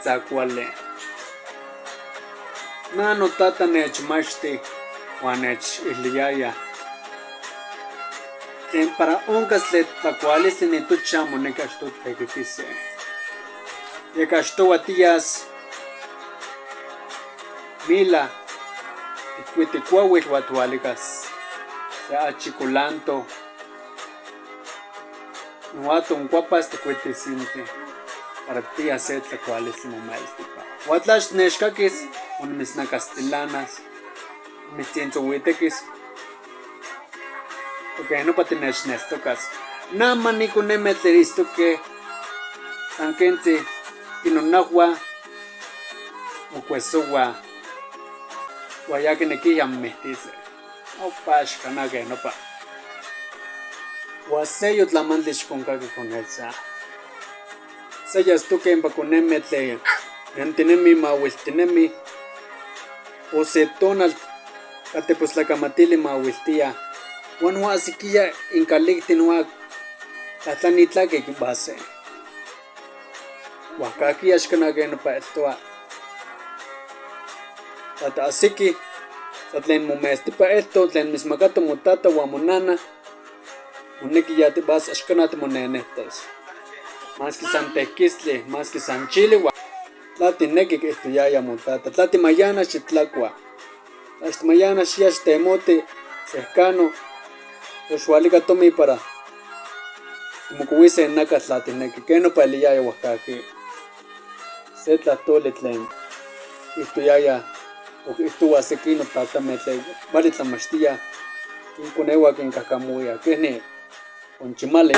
tzacuali. Na notata nechmachti huan nechiliyaya tlen para oncas tlen tlacualistli nitocha moneki achtohui titequitise. Yeca achtohua tiyas mila tijcuiti cuahuitl huan tijhualicas se achi colanto Noa toncuapas tijcuitis sintli para tijpiyas se tlacualistli momestipa. Huan tla axtnechcaquis o nimitznacastilanas, nimitztzintzohuitequis, porque nopa tinechneltocas. Nama ni coneme tlen itztoque san quentzi tinonahua mocuesohua huan ya quinequiyaj momijtise. Opa axcana quej nopa. Huan seyoc tlamantli ixconcaqui conetza. Se yastoque impa coneme tlen nentinemi mahuiltinemi o se tonal catepostlacamatili mahuiltiya huan noja ajsiquiya incalicti noja tlajtlani tlaque quipase. Huajcaquiya axcana quej nopa eltoa. Tla ajsiqui tla tlen momestipa elto tlen mitzmacato motata huan monana moneki ya tibas axcana timonenehtos. Masqui san tequistli, masqui san chili huan tla tijnequi quiijtoyaya motata, tla timayana xitlacua, tla axtimayana xiya xtemoti cercano o xhualica tomi para timocohuise nacatl tla tijnequi. Quej nopa eliyaya huajcajqui se tlahtoli tlen quiijtoyaya o quiijtohua sequino tatame tlen cuali tlamachtiya quinconehua quincajcamohuía quej ni conchimali.